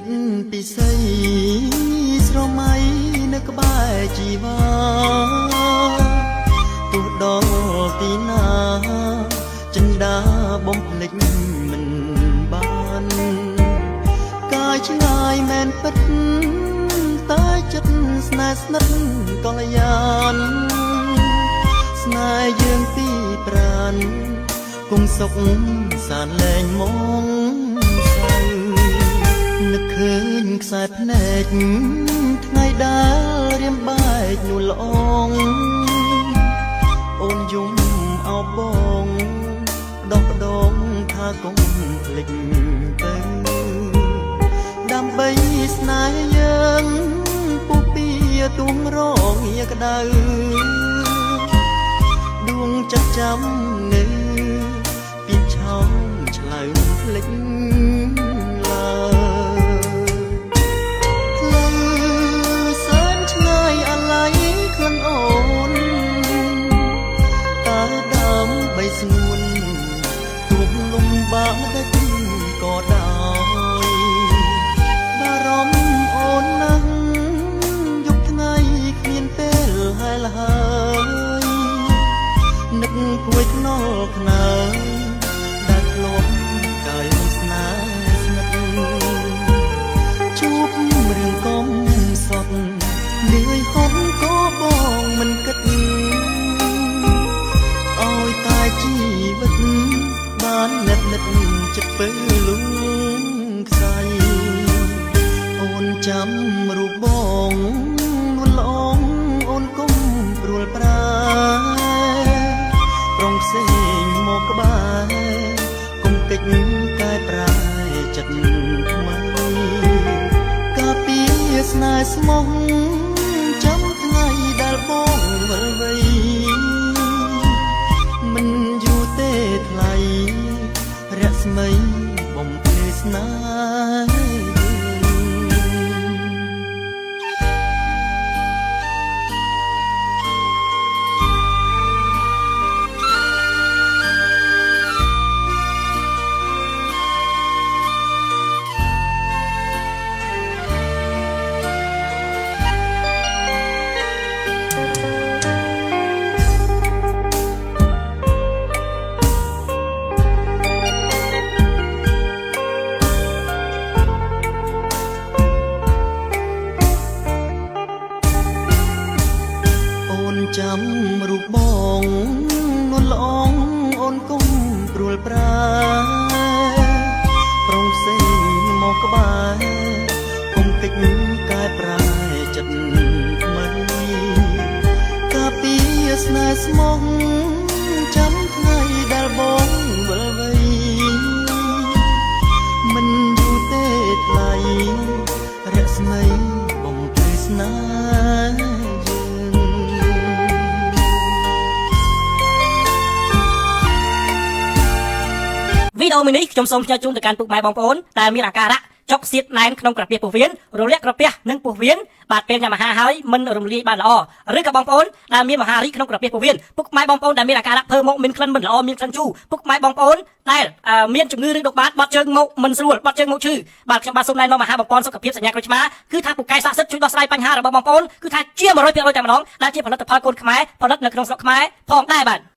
តពិសីស្រមៃនៅក្បែរជីវ៉ាទោះដល់ទីណាចិន្តាបំភ្លេចមិនបានកាយឆ្ងាយមែនពិតតែចិត្តស្នេហ៍ស្និទ្ធកល្យានស្នេហ៍យើងពីប្រានគង់សុខសានលែងមងសៅនឹកឃើញខ្សែភ្នែកថ្ងៃដែលរៀមបែកនោះល្អងអូនយំអោបបងដោះដងថាកុំភ្លេចទៅដើម្បីស្នេហ៍យើងពុះពីទួងរងយាក្តៅដួងចិត្តចាំនៅពីឆោមឆ្លៅភ្លេចឡើយផ្លូវសែនឆ្ងាយអាឡ័យខ្លួនអូនតែដើម្បីស្ងួនទួងលំបាកដែលក៏ដោយបារម្ភអូនណាស់យប់ថ្ងៃគ្មានពេលហែលហើយនឹកភួយខ្នល់ខ្នើយដែលធ្លាប់កាយស្នេហ៍ស្និទ្ធជួបរឿងកំសត់នឿយហត់ក៏បងមិនគិតឲ្យតែជីវិតបានណិតនិតចិត្តពើលួងខ្សៃអូនចាំរូបបងនួនល្អងអូនគុំព្រួលប្រាប្រុងផ្សេងមកក្បែរគុំកិច្ចកែប្រែចិត្តថ្មីកាពីស្នេហ៍ស្មោះចាំថ្ងៃដែលបងវិលវ័យមិនយូរទេថ្លៃរស្មីបំភ្លឺស្នេហ៍យើង អូនចាំរូបបងនួនល្អងអូនគុំព្រួលប្រាប្រុងផ្សេងមកក្បែរគុំកិច្ចកែប្រែចិត្តថ្មីកាពីស្នេហ៍ស្មោះចាំថ្ងៃដែលបងវិលវ័យមិនយូរទេថ្លៃរស្មីបំភ្លឺស្នេហ៍យើង វីដេអូមួយនេះខ្ញុំសូមផ្ញើជូនទៅកាន់ពុកម៉ែបងប្អូនដែលមានអាការៈចុកសៀតណែនក្នុងក្រពះពោះវៀនរលាកក្រពះនិងពោះវៀនបាទពេលញ៉ាំអាហារហើយមិនរំលាយបានល្អឬក៏បងប្អូនដែលមានមហារីកក្នុងក្រពះពោះវៀនពុកម៉ែបងប្អូនដែលមានអាការៈភើមកមានក្លិនមិនល្អមានក្លិនជូរពុកម៉ែបងប្អូនដែលមានជំងឺឬដុកបាតបត់ជើងមកមិនស្រួលបត់ជើងមកឈឺបាទខ្ញុំបាទសូមណែនាំអាហារបំពន់សុខភាពសញ្ញាក្រូចឆ្មាគឺថាពូកែស័ក្តិសិទ្ធិជួយដោះស្រាយបញ្ហារបស់បងប្អូនគឺថាជា100%តែម្ដងដែលជាផលិតផលកូនខ្មែរផលិតនៅក្នុងស្រុកខ្មែរផងដែរបាទ។